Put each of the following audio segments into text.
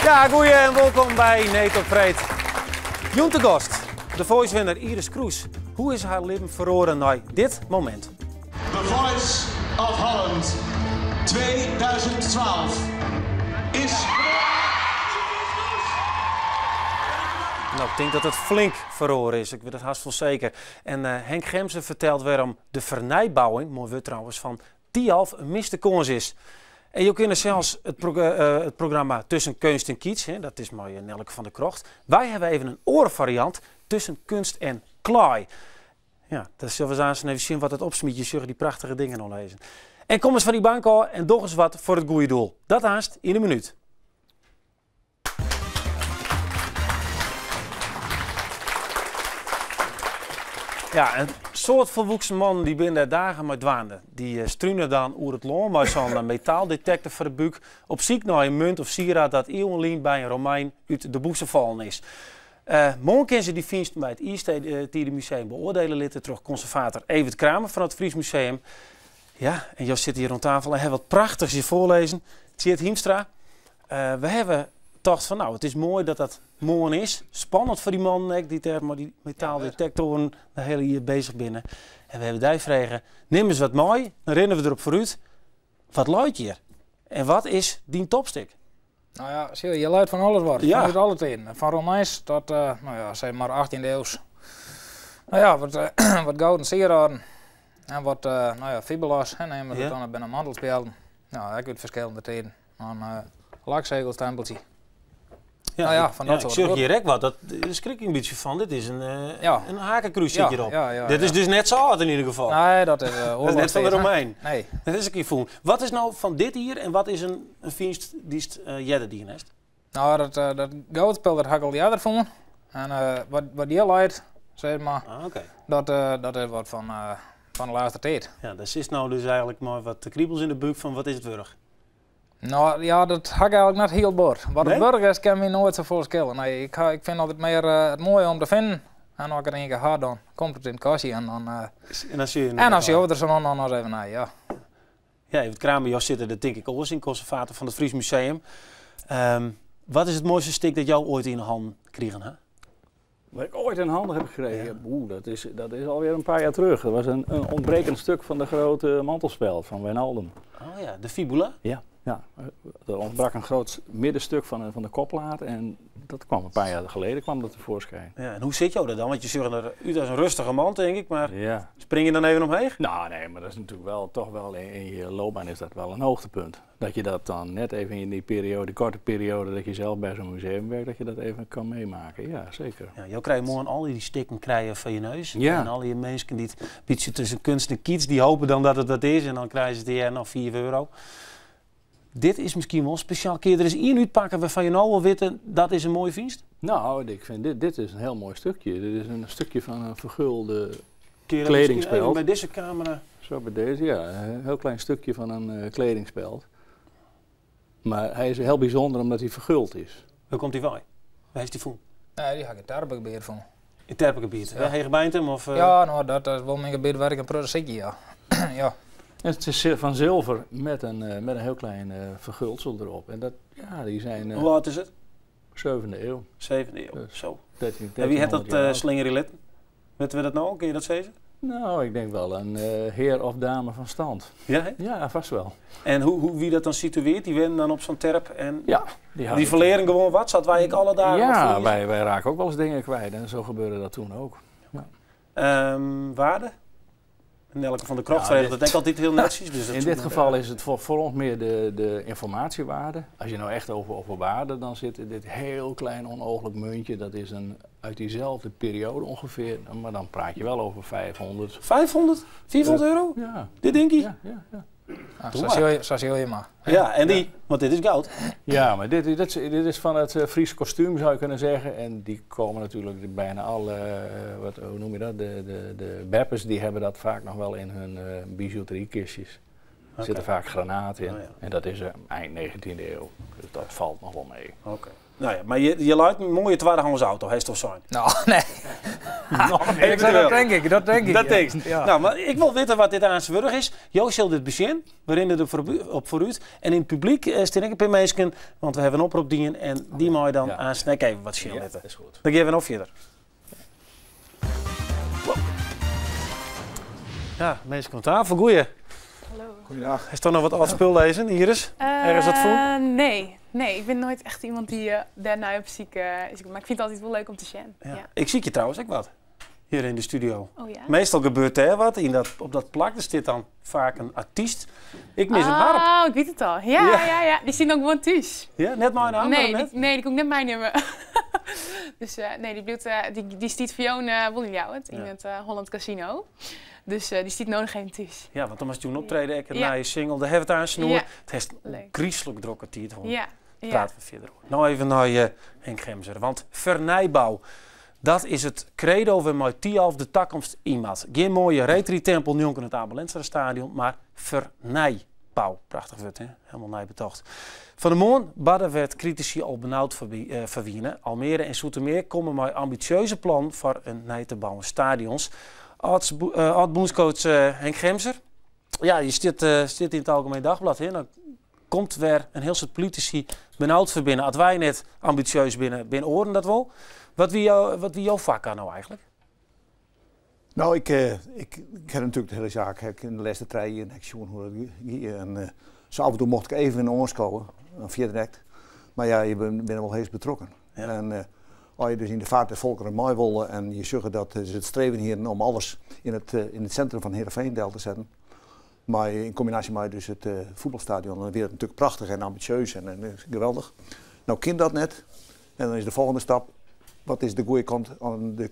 Ja, goeie en wolkom by Need op Freed. Jûn te gast, de Voice-winner Iris Kroes. Hoe is har libben feroare nei dit momint? The Voice of Holland 2012 is. No, ik tink dat it flink feroare is, ik wit it hast wol seker. En Henk Gemser fertelt wêrom de fernijbouwing, moai wurd trouwens, fan Thialf in miste kâns is. En jo kinne sels it programma Tussen Keunst en Kitsch, dat is mei Nelleke van der Krogt. Wy hawwe even in oare fariant, Tussen Kunst en Klaai. Ja, dan sille we aanst even sjen wat it opsmyt. Je sjogge dy prachtige dingen al lizzen. En kom ris fan dy bank ôf en doch ris wat foar it goede doel. Dat aanst yn in minút. Ja, in soad folwoeksen mannen dy binne dêr dagen mei dwaande. Dy eh, strune dan oer it lân mei sa'n eh, metaaldetektor foar de búk op syk nei in munt of sieraad dat ieuwen lyn by in Romein út de bûse fallen is. Eh, moarn kinne se dy fynsten by it Iistidemuseum beoardiele litte troch konservator Evert Kramer fan it Fries Museum. Ja, en jo sitte hjir oan tafel en hawwe wat prachtichs hjir foarlizzen. Tjeerd Hiemstra, eh, we hawwe tocht fan nou, it is moai dat dat moarn is. Spannend foar dy mannen ek, dy't dêr mei dy metaaldetectoren de hiele jier beuzich binne. En we hawwe dy frege, nim ris wat mei, dan rinne we derop foarút. Wat leit hjir? En wat is dyn topstik? Nou ja, zie je, je leit fan alles wat. Ja. Fan alle tiden. Fan Romeins tot, uh, nou ja, zeg maar 18e eeuws. Nou ja, wat, uh, wat gouden sieraden. En wat, uh, nou ja, fibulas, hè, nemen we ja. dan binne mantelspjelden. Nou, ek út ferskillende tiden. In uh, laksegelstempeltsje. Ja, nou ja, fan dat ja, ik sjoch hjir ek wat. Dat skrik ik in bytsje fan. Dit is in, uh, ja. in hakenkruis sit hjirop. Ja, ja, Dit is dus net sa âld yn ieder gefal. Nee, dat is uh, Dat is net fan de Romein. Nee. Dat is ek fûn. Wat is no fan dit jier en wat is in, in fynst dy'tst uh, earder dien hast? Nou, dat, uh, dat goudspul dat ha ik al earder fûn. En uh, wat, wat hjir leit, zeg maar, ah, okay. dat, uh, dat is wat fan, uh, fan de lêste tiid. Ja, dêr sitst no dus eigentlik mei wat kribels yn de búk fan wat is it wurdich? No ja, dat ha ik eigentlik net hiel bot. Wat it wurdich is, kin my noait safolle skele. Nee, ik, ha, ik fyn altyd mear uh, it moaie om te finen. En as ik der ien kear ha, dan komt it yn it kastje en dan, uh, en dan sjogge en dan sjogge we der sa no en dan even nei, ja. Ja, Evert Kramer, jo sitte der tink ik oars yn, konservator fan it Fries Museum. Um, wat is it moaiste stik dat jo oait yn 'e hannen krigen ha? Wat ik ooit in handen heb gekregen? Ja. Oeh, dat is, dat is alweer een paar jaar terug. Dat was een, een ontbrekend stuk van de grote mantelspeld van Wijnaldum. Oh ja, de fibula? Ja, ja. Er ontbrak een groot middenstuk van, van de kopplaat en dat kwam een paar jaar geleden kwam dat tevoorschijn. Ja, en hoe sit jo der dan? Want je ziet er uit als een rustige man, denk ik, maar ja. spring je dan even omheech? Nou nee, maar dat is natuurlijk wel, toch wel in, in je loopbaan is dat wel een hoogtepunt. Dat je dat dan net even in die periode, die korte periode dat je zelf bij zo'n museum werkt, dat je dat even kan meemaken. Ja, zeker. Ja, jo krije moarn al dy stikken krije foar je neus. Ja. En al dy minsken dy't in bytsje tusken kunst en kitsch, dy hoopje dan dat it dat is en dan krije se it hjir noch 5 euro. Dit is miskien wol spesjaal. Kinne je der ris ien útpakke wêrfan je no al witte dat is in moaie fynst? Nou, ik vind dit, dit is een heel mooi stukje. Dit is een stukje van een vergulde kledingspeld. By dizze kamera. Zo bij deze, ja. Een heel klein stukje van een uh, kledingspeld. Maar hij is heel bijzonder omdat hij verguld is. Wêr komt dy wei? Wêr is dy fûn? Nee, dy ha ik yn Terpegebiet fûn. Yn Terpegebiet? Ja. Hegebeintum? Of, uh... Ja, no, dat is wol myn gebiet wêr't ik in protte sykje, ja. ja. Het is van zilver met een, uh, met een heel klein uh, verguldsel erop. En dat, ja, die zijn... Hoe âld is it? 7e iuw. 7e iuw, dus zo. 13, en wie hat dat uh, slingerje litten? Witte we dat no? Kinne je dat sizze? Nou, ik denk wel een uh, heer of dame van stand. Ja, hè? Ja, vast wel. En hoe, hoe wie dat dan situeert? Dy wennen dan op sa'n terp en ja, die, die ferlearen gewoan wat, sa't wy ek alle dagen Ja, wij, wij raken ook wel eens dingen kwijt en zo gebeurde dat toen ook. Ja. Um, waarde? Nelleke van der Krogt ja, dat ek altyd hiel netsjes. Dus in dit geval is het voor, voor ons meer de, de informatiewaarde. Als je nou echt over, over waarde, dan zit dit heel klein onooglijk muntje. Dat is een, uit diezelfde periode ongeveer. Maar dan praat je wel over 500. 500? 400 euro? Ja. Dit denk je? Ja, ja, ja. Ah, sa sjogge je mar. Ja, en dy, want dit is goud. Ja, maar dit, dit, dit is van het uh, Fries kostuum zou je kunnen zeggen. En die komen natuurlijk bijna alle, uh, wat, hoe noem je dat, de, de, de beppes die hebben dat vaak nog wel in hun uh, bijouteriekistjes. Er okay. zitten vaak granaten in. Oh, ja. En dat is eind 19e eeuw. Dus dat valt nog wel mee. Oké. Okay. Nou ja, mar je, je leit in moaie twaddehands auto, hast toch sein? No, nee. Ik sei, dat tink ik, dat tink ik. Dat tinkst. No, mar ik wol witte wat dit aanst wurdich is. Jo sille dit besjen. We rinne der op foarút. En yn it publyk stean ek in pear minsken, want we hawwe in oprop dien en dy meie dan aanst ek even wat sjen litte. Dan gean we no fierder. Ja, minsken oan tafel, goeie. Hallo. Goeiedag. Is der noch wat âld spul lizzen, Iris? Ergens wat fûn? Nee. Nee, ik bin noait echt iemand dy't dêrnei op syk is. Mar ik fyn it altyd wol leuk om te sjen. Ja. Ik sykje trouwens ek wat hjir yn de studio. Oh ja? Meastal gebeurt dêr wat, yn dat, op dat plak. Der stiet dan faak in artyst. Ik mis in harp. Oh, ik wit it al. Ja, ja, ja. Dy stiet noch gewoan thús. Ja, net meinaam? Nee, dy, nee, dy koe ik net meinimme. Dus nee, dy bliuwt, dy, dy stiet foar jo wol yn Ljouwert, yn it Holland Casino. Dus dy stiet no noch even thús. Ja, want dan moatst jûn optrede, ek in nije single. Dêr hawwe we it aanst oer. It hast gryslik drokke tiid hân. Prate we fierder oer. No even nei Henk Gemser, want fernijbou, dat is it credo wêrmei Thialf de takomst yn moat. Gjin moaie reedrydtempel njonken it Abe Lenstra stadion, mar fernijbou. Prachtich wurd, hè? Helemaal nij betocht. Fan 'e moarn barde wêr't kritisy al benaud foar wiene. Almere en Zoetermeer komme mei ambitieuze plannen foar in nij te bouwen stadions. Ald-bûnscoach Henk Gemser, ja, je stiet yn it Algemeen Dagblad, hè? Dan komt wer in hiel soad politisy benaud foar binne. As wy net ambitieus binne, binne oaren dat wol. Wat wie jo, wat wie jo foarkar no eigentlik? No, ik, ik, ik ha natuerlik de hiele saak ha ik yn de lêste 3 jier ek sjoen hoe't dat gie. En sa af en toe mocht ik even oanskowe, en fierder net. Mar ja, je binne wol heechst betrokken. En as je dus yn de vaart der volkeren mei wolle en je sjogge dat se it streven hienen om alles yn it sintrum fan Heerenveen del te setten, mei yn kombinaasje mei dus it fuotbalstadion, dan wie dat natuerlik prachtich en ambitieus en geweldich. No kin dat net. En dan is de folgjende stap, wat is de goede kant oan de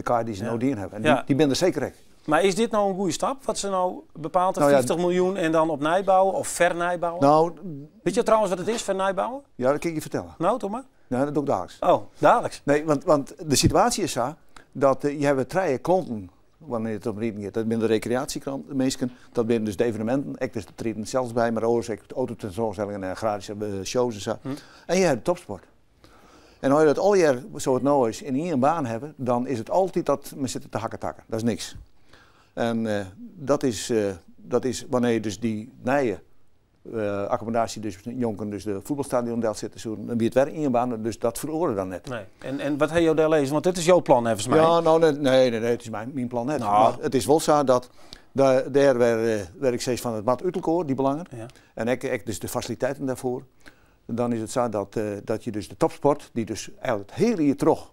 kaai dy't se no dien hawwe. En dy binne der seker ek. Mar is dit no in goede stap, wat se no bepaald ha, 50 miljoen en dan opnij bouwe of fernijbouwe? No, Wit je trouwens wat it is, fernijbouwe? Ja, dat kin ik je fertelle. No, doe mar. No, dat doch ik daliks. Oh, daliks? Nee, want de situaasje is sa dat je hawwe trije klanten wannear't it om riden giet. Dat binne de rekreaasjeminsken, dat binne dus de eveneminten, ek dus it riden sels by, mar oars ek autotentoanstellingen en agraryske shows en sa. En je hawwe de topsport. En as je dat allegear, sa't it no is, yn ien baan hawwe, dan is it altyd dat men sit te hakketakken. Dat is niks. En dat is wannear't je dus dy nije akkommodaasje dus njonken dus de fuotbalstadion delsette soenen, dan wie it wer ien baan, dus dat feroare dan net. Nee. En wat ha jo dêr lizzen? Want dit is jo plan neffens my. Ja, no, nee, nee, nee, it is myn plan net. No. Mar it is wol sa dat dêr wêr ik sis fan it moat út elkoar, dy belangen, en ek dus de fasiliteiten dêrfoar, dan is it sa dat je dus de topsport, dy't dus eigentlik it hiele jier troch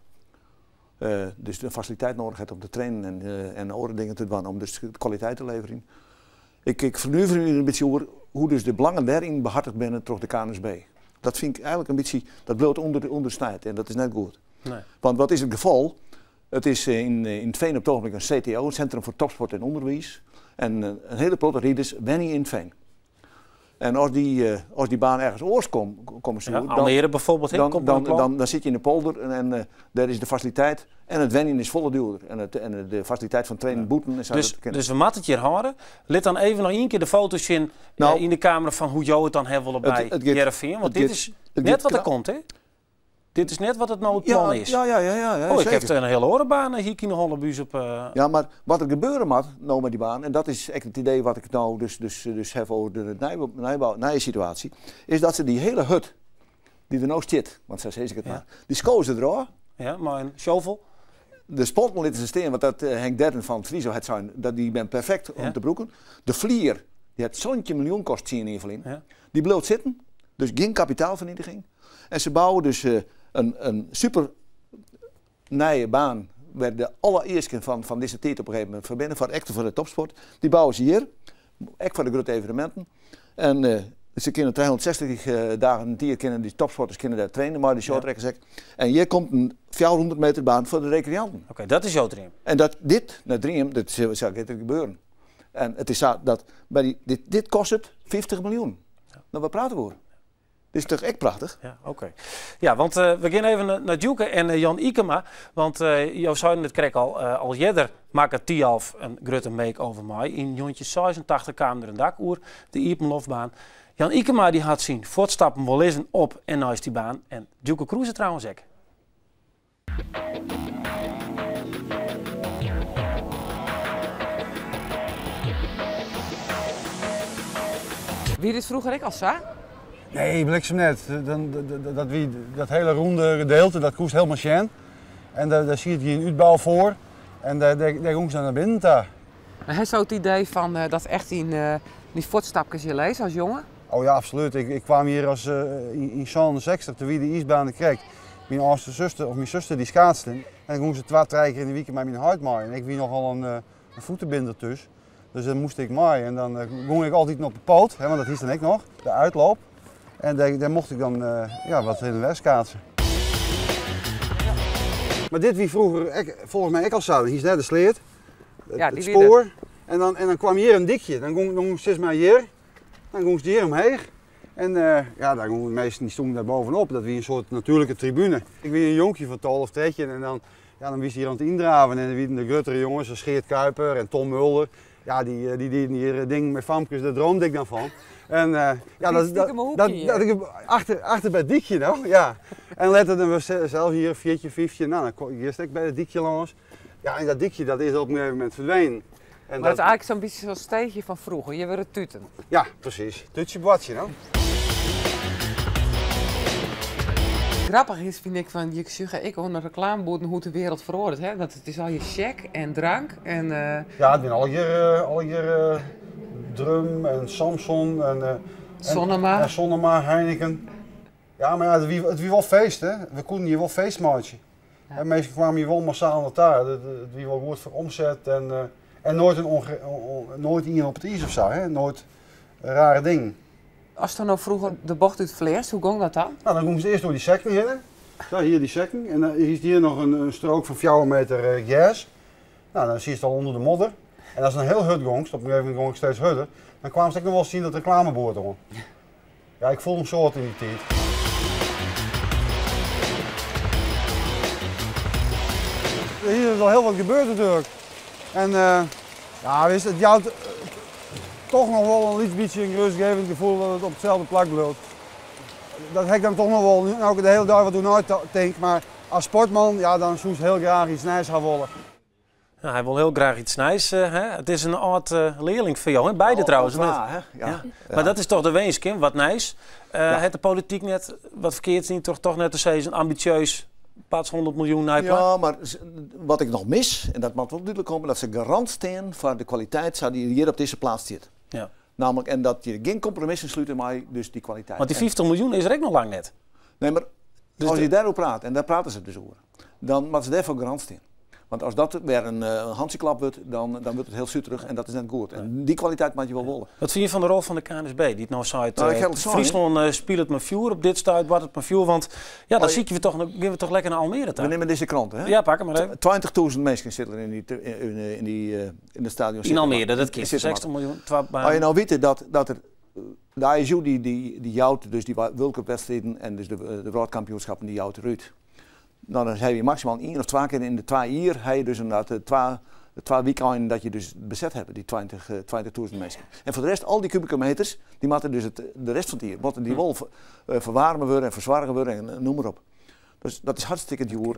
dus de fasiliteit nedich hat om te trainen en oare dingen te dwaan om dus de kwaliteit te leverjen. Ik fernuverje my der in bytsje oer hoe dus de belangen dêryn behartigd binne troch de KNSB. Dat fyn ik eigentlik in bytsje, dat bliuwt ûndersnijd en dat is net goed. Nee. Want wat is it gefal? It is yn 't Feen op it ogenblik in CTO, in Centrum voor Topsport en Onderwijs. En in hiele protte riders wenje yn 't Feen. En as dy baan ergens oars komme soe, Ja, Almere bijvoorbeeld, hè, komt er een plan? dan sit je yn de polder en dêr is de fasiliteit en it wenjen is folle djoerder. En de fasiliteit fan trainen bûten en sa, Dus dat kin we moatte it hjir hâlde. Lit dan even noch ien kear de foto sjen yn de kamera fan hoe't jo it dan hawwe wolle by Hearrenfean. Want dit is It net giet wat der knap. komt, hè? Dit is net wat it no it plan is. Ja, ja, ja, ja, ja, Oh, ik zeker. heb in hiele oare baan hie ik yn de holle bûs op. Ja, mar wat der gebeure moat no mei dy baan, en dat is ek it idee wat ik no dus haw oer de nije situaasje, is dat se dy hiele hut dy't der no stiet, want sa sis ik it mar, dy skowe se derôf. Ja, mei in shovel. De sponten litte se stean, want dat Henk Derden fan Friso hat sein, dat dy binne perfekt om te brûken. De flier, dy hat 17 miljoen kost 10 jier ferlyn, dy bliuwt sitten, dus gjin kapitaalfernietiging. En se bouwe dus in super nije baan wêr de alle easken fan dizze tiid op in gegeven momint foar binne, foar ek foar de topsport. Dy bouwe se hjir, ek foar de grutte eveneminten. En se kinne 360 dagen yn it jier kinne dy topsporters kinne dêr traine mei de shorttrackers ek. En hjir komt in 400 meter baan foar de rekreanten. Oké, dat is jo dream. En dat dit, no dream, dat sil net gebeuren. En it is sa dat by dy, dit, dit kostet 50 miljoen. No, wêr prate we oer? Dit is toch ek prachtich? Ja, oké. Ja, want we gean even nei Djoeke en Jan Ykema. Want jo seinen it krekt al, al earder makke Thialf in grutte make-over mei. Yn 1986 kaam der in dak oer de iepenloftbaan. Jan Ykema dy hat syn fuotstappen wol lizzen op en neist dy baan. En Djoeke Kroese trouwens ek. Wie dit froeger ek al sa? Nee, bliksem net. Dan, dat, wie, dat hele ronde gedeelte, dat koest helemaal sjen. En daar zie je een uitbouw voor. En daar gong ze naar binnen ta. Maar heb je zo het idee van dat echt in die voetstapjes je leest als jongen? Oh ja, absoluut. Ik kwam hier als in 67, toen wie de ijsbaan kreeg. Mijn oudste zuster, of mijn zuster, die schaatste. En dan gong ze 2, 3 keer in de week met mijn huid mee. En ik wie nogal een voetenbinder tussen. Dus dan moest ik mee. En dan ging ik altijd op de poot, hè, want dat is dan ik nog, de uitloop. En daar mocht ik dan wat in de weg schaatsen. Maar dit wie vroeger, volgens mij ik al zo, hier is net de sleet, het spoor. En dan kwam hier een dikje, dan ging ze maar hier, dan ging ze hier omheen. En ja, daar gingen de meesten die stonden daar bovenop, dat wie een soort natuurlijke tribune. Ik wie een jonkje van 12 of 13 en dan, ja, dan wist hier aan het indraven en dan wien de gruttere jongens, zoals Geert Kuiper en Tom Mulder. Ja, die deden hier dingen met famkes, daar droomde ik dan van. En ja, dat ik achter bij het diekje nou, ja. En later dan we zelf hier 4, 5, nou dan kom ik eerst bij het diekje langs. Ja, en dat diekje dat is op een gegeven moment verdwenen. En maar het is eigenlijk zo'n beetje zo'n steegje van vroeger, je werd tuten. Ja, precies. Tutje bwadje nou. Grappig is, vind ik, van je zegt, ik hoor een reclameboer hoe de wereld verandert, hè? Dat het is al je check en drank en. Ja, het zijn al je Drum en Samson en Sonnema. En Sonnema, Heineken. Ja, maar ja, het wie wel feest, hè? We konden hier wel feestmaatje. Ja. En meestal kwamen hier wel massaal naar daar. Het wie wel goed voor omzet en nooit, nooit iemand op het ijs of zo, hè? Nooit een rare ding. Als er nou vroeger de bocht uit vlees, hoe ging dat dan? Nou, dan gingen ze eerst door die sekken heen. Zo, hier die sekken. En dan is hier nog een strook van 4 meter gras. Nou, dan zie je het al onder de modder. En als het een heel hut gong, op een gegeven moment gong ik steeds hudder, dan kwamen ze ook nog wel zien dat reclameboord om. Ja, ik voel hem soort in die tijd. Hier is al heel wat gebeurd natuurlijk. En ja, wist, het jouwt toch nog wel een iets beetje een rustgevend gevoel dat het op hetzelfde plak blijft. Dat heb ik dan toch nog wel, nou ik de hele dag wat doen nooit denk, maar als sportman, ja, dan zou ik heel graag iets nijs gaan willen. Nou, hij wil heel graag iets nijs. Hè? Het is een oud leerling van jou, hè? Beide oh, trouwens. Waar, hè? Ja. Ja. Ja. Maar dat is toch de wens, Kim? Wat nijs. Ja. Het de politiek net wat verkeerd zien, toch net te zeggen, ambitieus. Pas 100 miljoen naar Ja, maar wat ik nog mis, en dat moet wel duidelijk komen, dat ze garant staan voor de kwaliteit die hier op deze plaats zit. Ja. Namelijk, en dat je geen compromissen sluit, maar dus die kwaliteit. Want die 50 miljoen is er ook nog lang net. Nee, maar dus als je daarover praat, en daar praten ze dus over, dan moet ze daarvoor garant staan. Want als dat weer een handjeklap wordt, dan wordt het heel zuurterig en dat is net goed. En die kwaliteit moet je wel willen. Wat vind je van de rol van de KNSB? Die het nou zei, nou, Friesland speelt het met vuur, op dit stuit wordt het met vuur. Want ja, dan zie je toch, gaan we toch lekker naar Almere toe. We nemen deze krant, hè? Ja, pak hem maar even. 20.000 mensen zitten er in het stadion. In Almere, dat is 60 miljoen. Als je nou weet dat er de ISU die jouwt, dus die World Cup wedstrijden en dus de wereldkampioenschappen die jouwt eruit. Nou, dan heb je maximaal 1 of 2 keer in de 2 jaar, heb je dus inderdaad 2 weekenden dat je dus bezet hebt, die 20.000 mensen. En voor de rest, al die kubieke meters, die moeten dus de rest van het jaar, moeten die wel verwarmen worden en verzwargen worden en noem maar op. Dus dat is hartstikke duur.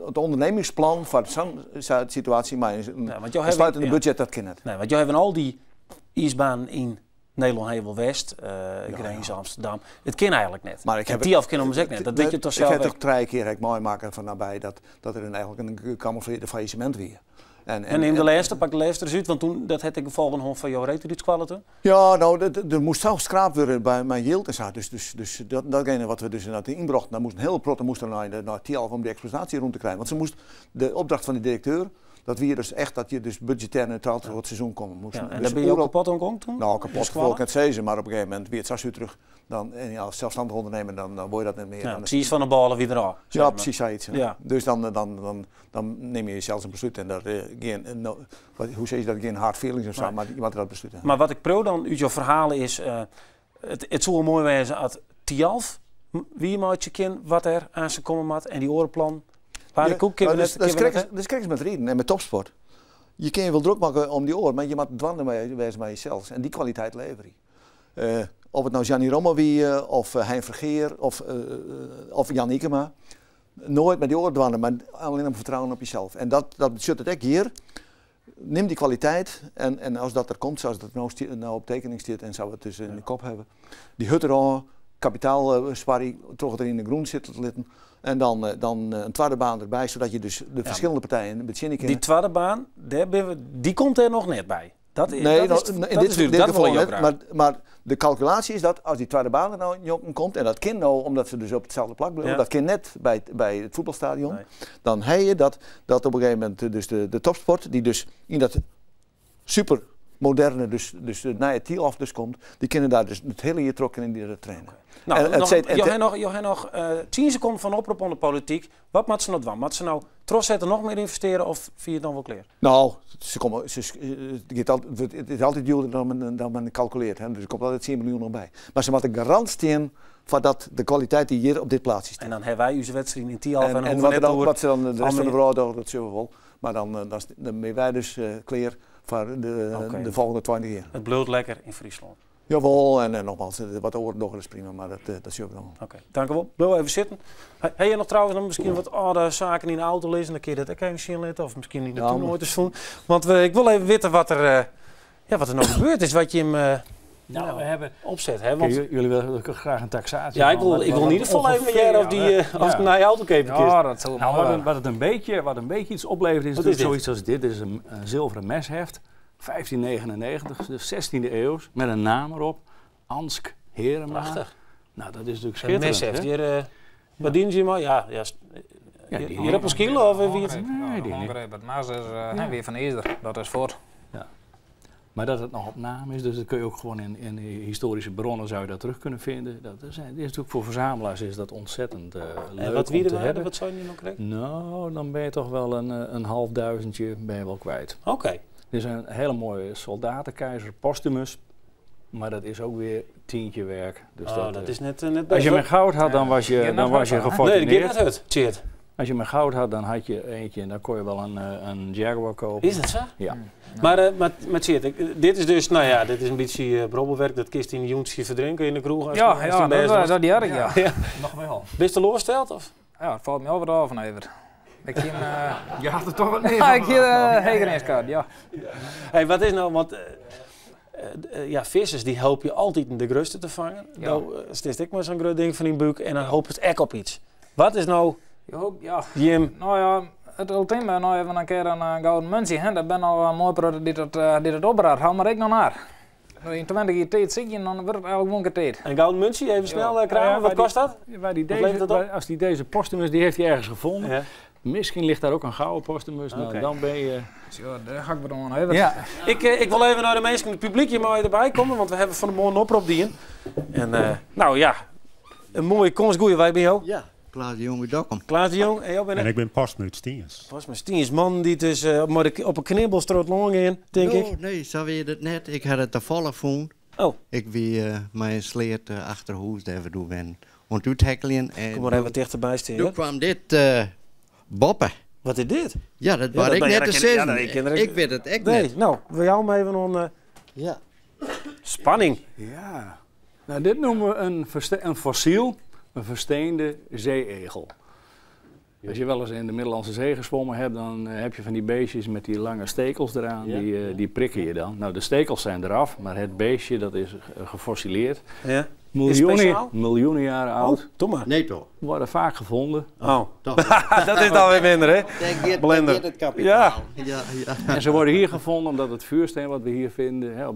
Het ondernemingsplan voor zo'n situatie, maar een sluitende budget, dat kan het. Nee, want jij hebt al die ijsbanen in Nederland heel wel West, Grens, Amsterdam. Het kan eigenlijk net. Maar ik heb die af kan om net. Dat weet je toch zelf. Ik heb toch 3 keer ik mooi maken van nabij dat er eigenlijk een gecamoufleerde faillissement weer. En neem de laatste, pak de laatste eens uit, want toen dat had ik gevolgen van jouw reet iets. Ja, nou, er moest zelf schraap worden bij mijn yield en zo. Dus datgene wat we dus inderdaad inbrachten, daar moest een hele protte moest er naar Thialf om de exploitatie rond te krijgen. Want ze moest de opdracht van de directeur. Dat we hier dus echt dat je dus budgetair neutraal voor het seizoen komen moest. Ja, en dus daar ben je ook kapot aan toen? Nou, kapot wil ik het zeggen, maar op een gegeven moment weer het zes uur terug. Dan, en ja, als zelfstandig ondernemer, dan word je dat niet meer. Ja, precies van de ballen wie eraf. Ja, precies zoiets. Ja. Ja. Dus dan neem je zelfs een besluit en dat geen, no, hoe zeg je dat, geen hard feelings of zo, nee. Maar iemand dat besluit. Maar wat ik pro dan uit jouw verhalen is, het zou mooi wezen dat Thialf, wie maatje kind, wat er aan ze komen mat en die orenplan. Maar de koek ja, dat is krijg met reden en met topsport. Je kan je wel druk maken om die oor, maar je moet dwang wezen bij jezelf. En die kwaliteit lever je. Of het nou Gianni Romme wie, of Hein Vergeer, of Jan Ikema. Nooit met die oor dwannen, maar alleen om vertrouwen op jezelf. En dat zit het ook hier. Nim die kwaliteit en, en as dat der komt, sa't it no, no op tekening stiet en sa we it dus yn de kop hawwe, dy hurd derôf, kapitaal sparje troch it der yn de grûn sitte te litten en dan, dan in twadde baan derby, sadat je dus de ferskillende partijen betsjinje kinne. Dy twadde baan, dêr binne we, dy komt dêr noch net by. Dat is, nee, dat is, in dat dit, is dit dat geval wol net, graach. Maar de kalkulaasje is dat as dy twadde baan der no njonken komt, en dat kin no omdat se dus op itselde plak bliuwe, dat kin net by it fuotbalstadion, Nee. dan ha je dat, dat op in gegeven momint dus de topsport, dy't dus yn dat super moderne, dus it nije Thialf dus komt, dy kinne daar dus it hiele jier troch kinne dy dat trainen. Nou, En het noch, zit- en jo te- ha noch, jo ha noch 10 sekonden fan oprop oan de polityk. Wat moatte se no dwaan? Moatte se no trochsette, noch mear ynvestearje of fine je it no wol klear? No, se komme, se, it, giet al, it is altyd djoerder dan men kalkulearret. Hè. Dus der komt altyd 10 miljoen noch by. Mar se moatte garant stean foar dat de kwaliteit dy't hjir op dit plaatsje stiet. En dan ha wy ús wedstriden yn Thialf en, En, dan en hoege wat, we net dan, oer wat se dan de rest fan de al wrâld dogge, dat sjogge we wol. Mar dan, dan, dan binne wy dus klear foar de folgjende 20 jier. It bliuwt lekker yn Fryslân. Jawol, en nogmaals, wat de oaren dogge, dat is prima, mar dat sjogge we dan. Oké, tankewol. Bliuw even sitten. Ha je noch trouwens noch miskien wat âlde saken yn de auto lizzen? Dan kin je dat ek even sjen litte. Of miskien yn de Ja, tún maar- oait ris fûn. Want ik wol even witte wat der, ja, wat der no gebeurd is, wat jim Nou, we hebben opset. Hè? Want, Kijk, jullie willen ook graag een taxatie. ja, ik van wil, wat- ik wil in wat ieder geval even ongeveer, jaren of die, ja. of een nieuwe auto kopen kist. Ja, dat zal Nou, mooi wat, een, worden. wat, het een beetje, wat een beetje iets oplevert is Wat natuurlijk is dit? zoiets als dit. Dit is een zilveren mesheft, 1599, dus 16e eeuw, met een naam erop. Ansk Herema. Prachtig. Nou, dat is natuurlijk Een schitterend. mesheft. hè? Hier, wat dienen ze maar? Ja, ja, Ja, hier, die- hier op een kilo of wie het? Nee, die niet. Het mes is weer van IJzer, dat is voort. Maar dat het nog op naam is, dus dat kun je ook gewoon in historische bronnen zou je dat terug kunnen vinden. Dat is, is natuurlijk voor verzamelaars is dat ontzettend leuk En wat om wie te er waren, hebben. wat zou je nu nog krijgen? Nou, dan ben je toch wel een half duizendje ben je wel kwijt. Oké. Dit is een hele mooie soldatenkeizer, Postumus. Maar dat is ook weer tientje werk. Dus Oh, dat, dat is net Als je best, met goud had, dan was je, Ja, dan net was je hard, hè? hoor. Nee, dat gefortuneerd. gaat net uit. Tjeerd. Als je met goud had, dan had je eentje en dan kon je wel een Jaguar kopen. Is dat zo? Ja. Maar Tjeerd, dit is dus, nou ja, dit is een beetje brobbelwerk. Dat kist in een joentje verdrinken in de kroeg. Als Ja, als ja, die best dat, was. dat die had ik, ja. Ja. Nog wel. Ben je teleurgesteld? Of? Ja, het valt me al wat af van Evert. Ik ging, Je had er toch wat meer ja, ik hier uh, ja. Hey, wat is nou, want ja, vissers die helpen je altijd in de gruste te vangen. Ja. Nou, steeds ik maar zo'n groot ding van die buik en dan hoop het echt op iets. Wat is nou, Je hoopt, ja. Jim, Nou ja, het ultieme, nou even een keer een gouden muntje, hè. Dat ben al een mooi product die dat opraadt. Hou maar ik nog naar. Nou, in 20 jaar tijd zit je en dan wordt het eigenlijk gewoon een keer tijd. een gouden muntje, even snel kramen, Ja, wat maar kost dat? Waar die Wat levert deze, dat op? als die deze Postumus, die heeft hij ergens gevonden. Ja. Misschien ligt daar ook een gouden Postumus. Nou, Oké. dan ben je... Zo, daar ga ik weer aan, Evert. Ja. Ik wil even naar de mensen in het publiek hier mooi erbij komen, want we hebben van de morgen een oproep dienen. En nou ja, een mooie komst. Goeie, wij bij jou. Ja, Klaas de Jong uit Dokkum. Klaas de Jong en jou ben En ik. ik ben Postmuut Stiens. Was maar Stiens, man die dus op een knibbelstroot long in, denk ik. Oh, Nee, zo weet je het net. Ik had het toevallig gevonden. Oh. Ik wie mijn sleert achterhoes daar even doen ben. Want uithekkeljen en Kom maar even dichterbij staan. toen hoor. kwam dit boppen. Wat is dit? Ja, dat Ja, was dat ik ben- ja, net dat te ken- ja, zeggen. dat ken ik- ik weet het echt Nee, net. nou, wil jou maar even een Ja. spanning. Ja. Nou, dit noemen we een fossiel, een versteende zeeegel. Als je wel eens in de Middellandse Zee gezwommen hebt, dan heb je van die beestjes met die lange stekels eraan, Ja. die prikken je dan. Nou, de stekels zijn eraf, maar het beestje dat is gefossileerd. Ja. Miljoenen, speciaal? miljoenen jaren oud. Oh, doe maar. Nee toch? Worden vaak gevonden. Oh, Toch. dat is dan weer minder, hè? Daar gaat, Blender. daar gaat het kapitaal. Ja. Ja, ja. En ze worden hier gevonden omdat het vuursteen wat we hier vinden hè,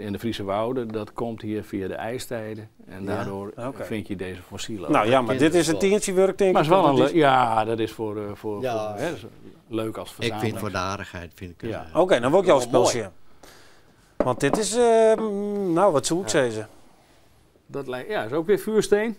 in de Friese wouden, dat komt hier via de ijstijden. En Ja. daardoor Oké. vind je deze fossielen. Nou ja, maar dit is een tientje werk, denk ik. Maar het is wel want een het le- ja, dat is voor, Ja. voor, hè, dat is leuk als Ik verzameling. vind voor de aardigheid vind ik het, Ja. Oké, dan wil ik jouw Wel mooi. spel zien. Want dit is, nou, wat zoek ik ze? Dat lijkt, ja, is ook weer vuursteen.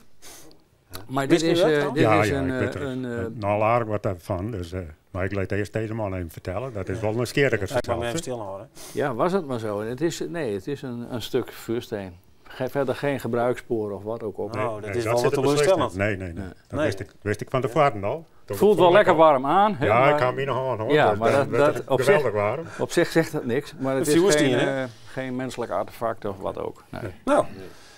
Maar dit Wist u is, dat al? dit ja, is ja, een, ik weet er een, nou aardig wat daarvan. Dus, maar ik laat eerst deze man even vertellen. Dat is wel een scherige Ja, ik mag me even verhaal. stilhouden. ja, was het maar zo. En het is, nee, het is een stuk vuursteen. Verder geen gebruikspoor of wat ook op. Oh, dat Nee, is wel zit wat er beslist teleurstellend. niet. Nee, nee, nee. Dat Nee. Wist ik van tevoren al. Toen Voelt ik wel lekker al. warm aan. Hè, Ja, maar ik kan me nog aan hoor. Ja, Dus maar dat dat werd op geweldig zich- warm. Op zich zegt dat niks, maar het Een is vuursteen, geen, hè? geen menselijk artefact of wat ook. Nee. Nou,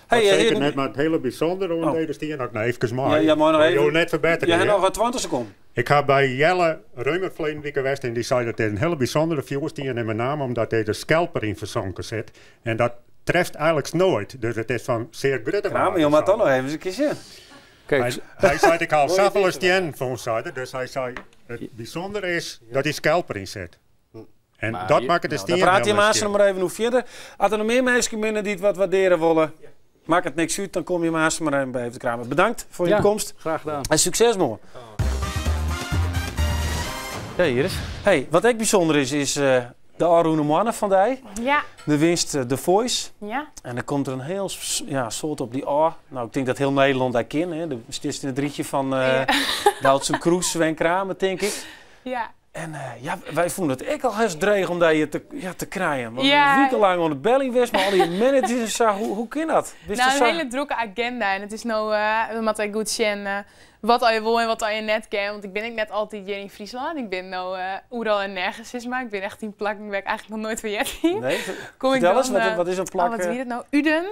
hey, Hey, zeker heren, net, maar het hele bijzondere om Oh. deze stien ook nog even maar. Ja, ja, maar nog even. Je net verbeteren. jij hebt hè? nog 20 seconden. Ik ha by Jelle Reumer ferleden wike west en dy sei dat dit in hiele bysûndere fjoerstien en met name omdat dizze skelp deryn fersonken sit. En dat treft eigenliks noait. Dus it is fan sear grutte Kramer, waarde. jo moatte toch noch even in kear sjen. Hy, hy seit ik ha al safolle stiennen fûn, sei er. Dus hy sei it bysûndere is dat dy skelp deryn sit. En Maar dat je- makket de Nou, stien dan praat je hiel maar nijsgjirrich. nog maar even hoe verder. Als er nog meer mensen binnen die het wat waarderen willen, maakt het niks uit. Dan kom je maar maar even bij even te kramen. Bedankt voor je Ja, komst. Graag gedaan. En succes morgen. Ja, hier is. Hey, wat ook bijzonder is, is de Arune Moanne van Dij. Ja, De winst The Voice. ja. En dan komt er een heel ja, soort op die A. Nou, ik denk dat heel Nederland daar kent. Hè. De zit in het rietje van Doutzen Kroes, Sven Kramer, denk ik. Ja. En ja, wij vonden het echt al heel dreig om dat je te, ja, te krijgen. Want Ja. een week lang onder de belling was, maar al die managers en zo, hoe kan dat? Wist Nou, dat een zo? hele drukke agenda. En het is nou, we moeten goed zien wat al je wil en wat al je net kent. Want ik ben ik net altijd hier in Friesland. Ik ben nou overal en nergens, is maar. Ik ben echt in plakken waar ik eigenlijk nog nooit van jet hier. Nee, Kom ik vertel dan, eens, wat is een plak? Oh, wat wie dat nou? Uden?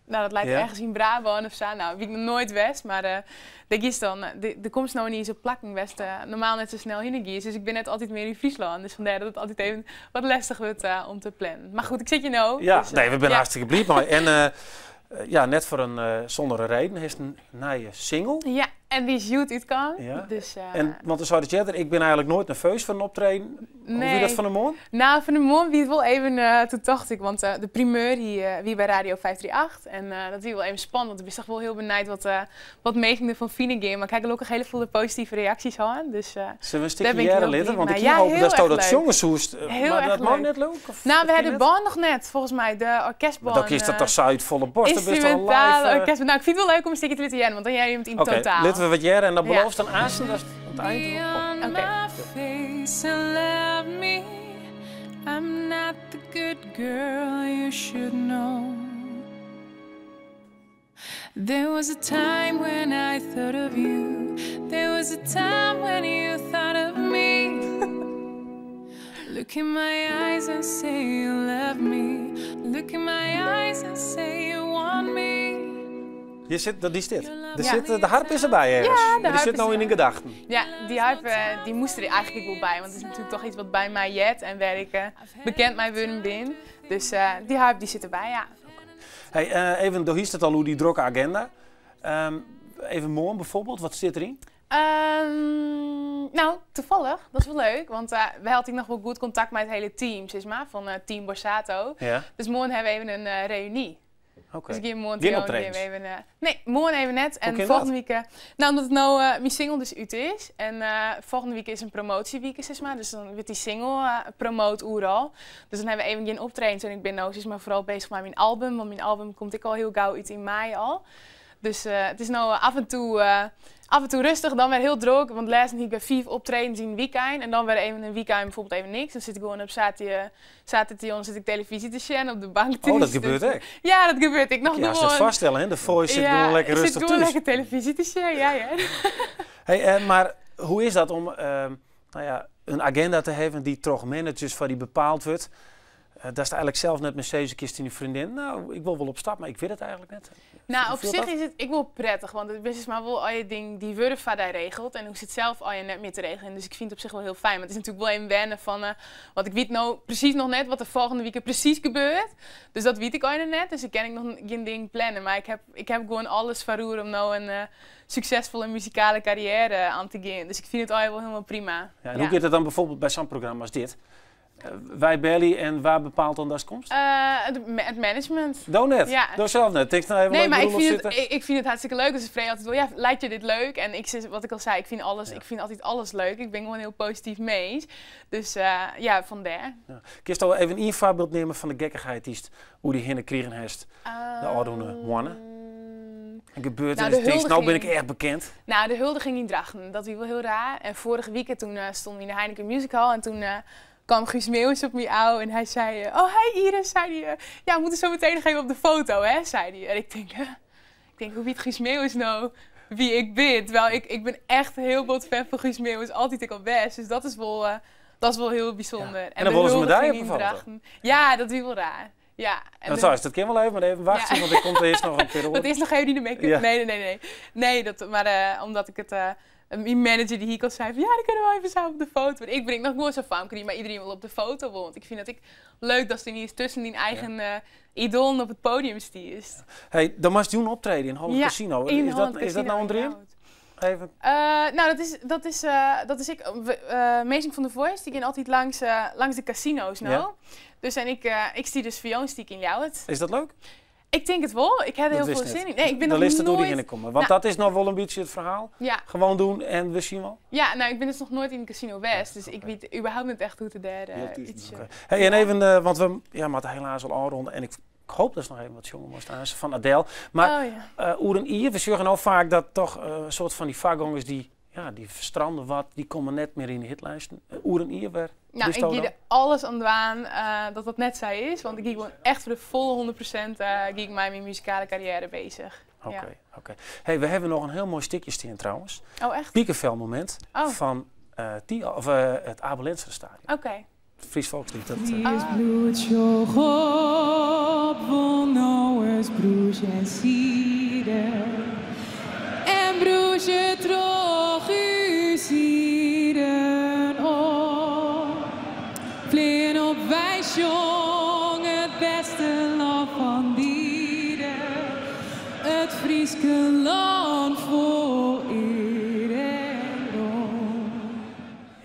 Nou, dat lijkt Ja. ergens in Brabant of zo. Nou, wie ik nog nooit west, maar de is dan, de komst nou niet eens op plakken west, normaal net zo snel heen is. Dus ik ben net altijd meer in Friesland. Dus vandaar dat het altijd even wat lastig wordt om te plannen. Maar goed, ik zit je nou. Ja, dus, nee, we zijn ja. hartstikke blij mee. En ja, net voor een zonder een reden heeft een nieuwe single. Ja, en die is Youth uitkwam. Ja. Dus, En, want dan zou het jetter, ik ben eigenlijk nooit nerveus van een optreden. Hoe Nee. wie dat van de morgen? Nou, van de morgen wie het wel even, toen dacht ik, want de primeur die, wie bij Radio 538. En dat is wel even spannend, want ik ben toch wel heel benieuwd wat meegingen van Finnegan. Maar ik heb gelukkig hele veel positieve reacties aan. Dus, Zullen we een daar stukje ben ik heel jaren litten? blij Want ik mee. hier Ja, hoop heel dat erg dat leuk. jongensoest. Heel maar erg dat mag leuk. net leuk? Of Nou, we dat hebben de net? band nog net, volgens mij, de orkestband. Maar dan is dat toch Zuid volle borst? Dan ben je toch al Instrumentale live, orkestband. Nou, ik vind het wel leuk om een stukje te laten jaren, want dan jij hem in Oké, totaal. laten we wat jaren en dan Ja. belooft dan Assen dat is aan het eind. Oké. my face and love me. I'm not the good girl you should know. There was a time when I thought of you. There was a time when you thought of me. Look in my eyes and say you love me. Look in my eyes and say you want me. Je zit, dat is dit. Er Ja. zit, de harp is erbij ergens. Ja, de Die harp zit is nou in de erbij. gedachten. Ja, die harp die moest er eigenlijk wel bij. Want het is natuurlijk toch iets wat bij mij jet en waar ik bekend mij worden ben. Dus die harp die zit erbij, ja. Hey, even, door hier staat al hoe die drukke agenda. Even morgen bijvoorbeeld, wat zit erin? Nou, toevallig. Dat is wel leuk. Want wij hadden nog wel goed contact met het hele team, zeg maar, van Team Borsato. Ja. Dus morgen hebben we even een reunie. Oké. Dus ik ga morgen Geen tegen optredens? even, nee, morgen even net. En Hoe kan volgende week... Nou, omdat het nou mijn single dus uit is. En volgende week is een promotieweek, zeg maar. Dus dan wordt die single promoot overal. Dus dan hebben we even geen optredens. En ik ben nou, zeg maar, vooral bezig met mijn album. Want mijn album komt ik al heel gauw uit in mei al. Dus het is nou af en toe rustig, dan weer heel druk. Want laatst niet bij 5 optredens in een weekend. En dan weer even een weekend bijvoorbeeld even niks. Dan zit ik gewoon op zaterdag zit ik televisie te zien op de bank Oh, dat thuis. gebeurt Dus echt? Ja, dat gebeurt. Ik nog Ja, als je het gewoon. vaststellen, hè? De Voice zit Ja, gewoon lekker ik zit rustig gewoon thuis. lekker televisie te zien, ja, ja. Hey, maar hoe is dat om nou ja, een agenda te hebben die toch managers van die bepaald wordt? Dat is eigenlijk zelf net met zeven kist in die vriendin. Nou, ik wil wel op stap, maar ik weet het eigenlijk net. Nou, Hoe op voelt zich dat? is het ik wel prettig, want het is maar wel al je ding die worden van daar regelt en hoe ze het zelf al je net meer te regelen. Dus ik vind het op zich wel heel fijn. Maar het is natuurlijk wel een wennen van, want ik weet nou precies nog net wat er volgende week precies gebeurt. Dus dat weet ik al net, dus ik kan ik nog geen ding plannen. Maar ik heb gewoon alles van roer om nou een succesvolle muzikale carrière aan te gaan. Dus ik vind het al wel helemaal prima. Ja, en hoe gaat het dan bijvoorbeeld bij zo'n programma als dit? Wij bellen en waar bepaalt dan dat komst? Het management. Doe net. Ja. Doe zelf net. Denk nou even Nee, leuk maar bedoel of zitten. ik vind het hartstikke leuk. Dus ik vrees altijd wel, ja, lijkt je dit leuk? En ik zeg, wat ik al zei, ik vind altijd alles leuk. Ik ben gewoon heel positief mee. Dus ja, vandaar. Ja. Kun je al even een voorbeeld nemen van de gekkigheid die is, hoe die hinnen kriegen heeft, de oude mannen? En gebeurt er iets, nou ben ik echt bekend. Nou, de huldiging in Drachten, dat was wel heel raar. En vorige weekend toen stonden we in de Heineken Music Hall en toen kwam Guus Meeuwis op me ouw en hij zei, oh hi Iris, zei hij, ja, we moeten zo meteen nog even op de foto, hè, zei hij. En ik denk, hoe weet Guus Meeuwis nou wie ik ben? Terwijl ik ben echt heel bot fan van Guus Meeuwis, altijd ik al best. Dus dat is wel heel bijzonder. Ja. En En dan de willen ze medaille huldiging op in de foto. Drachten. Ja, dat is wel raar. Ja, en Dat de zou is, dat kan wel even, maar even wachten, Ja. want ik komt eerst nog een periode. Dat is nog even niet de make-up. Ja. Nee, nee, nee, nee. Nee, dat, maar omdat ik het Myn manager die hie al sei van, ja, dan kunnen we even samen op de foto. Want ik breng noch gewoan sa'n famke maar iedereen wil op de foto wol. Want ik fyn it ek leuk datst yniens tusken dyn eigen idoalen op it podium stiest. Hey, dan moatst jûn optrede yn Holland Ja, Casino. yn Is dat, Holland is dat Casino nou in yn dream? Ljouwert. Even. Nou, dat is ek, minsken fan The Voice, dy gean altyd langs de casino's no. Dus en ik stie dus foar jûn stie ik yn Ljouwert. Is dat leuk? Ik tink it wol. Ik ha der Dat hiel wist folle net. sin yn. Nee, ik bin Dan noch list it oer dy noait hinne komme. Want Nou dat is noch wol in bytsje it ferhaal. Ja. Gewoan doen en we sjen wol. Ja, nou, ik bin dus noch noait yn in casino west, dus ik wit überhaupt net echt hoe't it dêr útsjocht. Oké. Hey, en even, want we ja, moatte helaas al ôfrûne en ik hoopje datst noch even wat sjonge moast aanst fan Adele. Mar Oh, ja. oer in jier, we sjogge no faak dat toch in soart fan dy foargongers dy, ja, dy ferstrâne wat, dy komme net mear yn de hitlijsten. Oer in jier wer? Nou, Bist ik do gean dan? der alles oan dwaan dat dat net sa is, want ik gean gewoan echt foar de folle 100% gean ik mei myn muzikale karriêre beuzich. Oké, Ja. oké. Hey, we hawwe noch in hiel moai stikje stean trouwens. Oh, echt? Pikefelmomint fan of it Abe Lenstra Stadion. Oké. Fries Folksliet. Dat, Frysk bloed sjoch op, wol no ris brûzje en siede. En brûzje troch ús ieren op. Flean op, wy sjonge it bêste lân fan d'ierde. It Fryske lân fol ear en rom.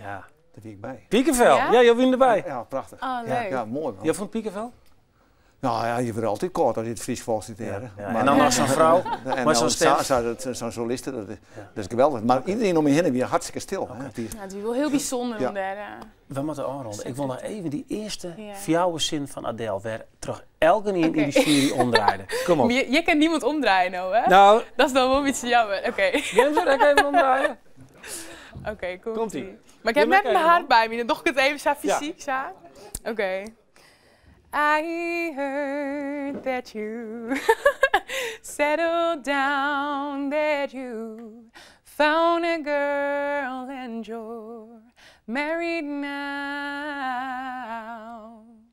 Ja. Dêr wie ik by. Pikevel, Ja? ja, jo wiene derby. Ja, prachtich. Oh, Ja, leuk. ja, moai man. Jo fûn Pikevel? Nou ja, je wurdt altyd kâld as je it Frysk volksliet hearre. Ja, en dan noch sa'n frou En mei dan sa'n stim. Sa'n soliste, dat is geweldich. Mar iedereen om my hinne wie hartstikke stil. hè. Ja, it wie wol hiel bysûnder Ja. om dêr. We moatte ôfrûne. Ik wol noch even dy earste Ja. fjouwer sin fan Adele wer troch elkenien Oké. yn de jury omdraaide. Kom op. Maar je kan niemand omdraaien nou, hè? Nou. Dat is dan wel een beetje jammer. Oké. Jens, ik even omdraaien? Oké, komt Komt-ie. Maar ik heb Je net mag mijn even haar bij me, dan doch ik het even zo Ja. fysiek. Zo. Oké. I heard that you settled down, that you found a girl and you're married now.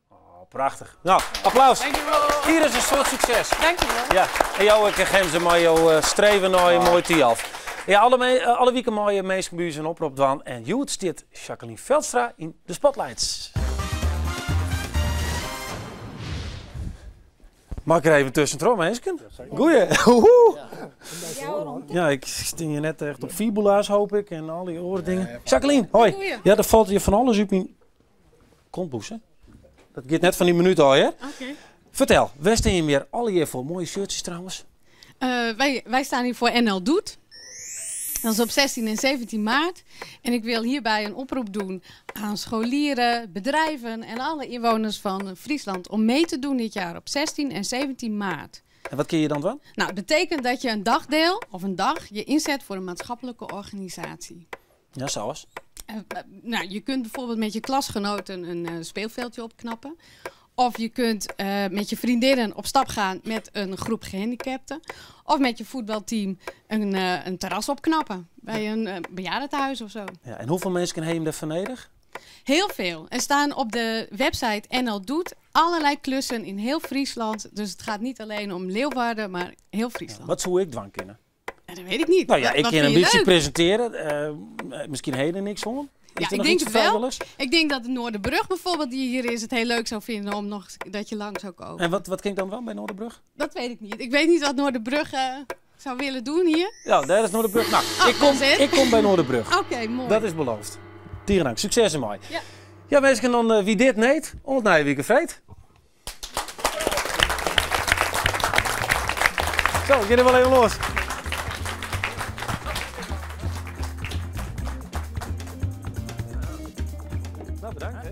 Oh, prachtig. Nou, applaus. Dankjewel. Hier is in soad sukses. Dankjewel. Ja, en jou ek Gemze mei jo streven nei in moai Thialf. Ja, alle wiken meie minsken by ús in oprop dwaan. En hjoed stiet Jacqueline Veldstra yn de spotlights. Mag ik er even tussentroch, minsken? Goeie. Hoehoe. Ja, ik sting je net echt op fibula's, hoop ik, en al die oare dingen. Jacqueline, hoi. Goeie. Ja, der falt je fan alles út myn kontbûse. Dat giet net fan dy minút ôf, hè? Oké. Fertel, wêr steane je mear allegear foar? Moaie shirtsjes trouwens. Wij staan hier voor NL Doet. Dat is op 16 en 17 maart. En ik wil hierbij een oproep doen aan scholieren, bedrijven en alle inwoners van Friesland om mee te doen dit jaar op 16 en 17 maart. En wat kun je dan doen? Nou, het betekent dat je een dagdeel of een dag je inzet voor een maatschappelijke organisatie. Ja, zoals? Nou, je kunt bijvoorbeeld met je klasgenoten een speelveldje opknappen. Of je kunt met je vriendinnen op stap gaan met een groep gehandicapten. Of met je voetbalteam een terras opknappen bij een bejaardentehuis of zo. Ja, en hoeveel mensen hebben daarvoor nodig? Heel veel. Er staan op de website NL Doet allerlei klussen in heel Friesland. Dus het gaat niet alleen om Leeuwarden, maar heel Friesland. Ja, wat zou ik dwaan kunnen? Ja, dat weet ik niet. Nou ja, ik Wat kan vind een je beetje leuk? presenteren. Misschien heden niks van. Is Ja, er ik nog denk iets het wel. vrijwilligers? Ik denk dat de Noorderbrug bijvoorbeeld, die hier is, het heel leuk zou vinden om nog dat je lang zou komen. En wat klinkt dan wel bij Noorderbrug? Dat weet ik niet. Ik weet niet wat Noorderbrug zou willen doen hier. Ja, daar is Noorderbrug. Nou, Oh, dat is het. ik kom bij Noorderbrug. Oké, mooi. Dat is beloofd. Tierendank. Sukses ermei. Ja. Ja, mensen, dan wie dit neemt, oant nije wike freed. Zo, ik ga er wel even los. Nou, bedankt hè.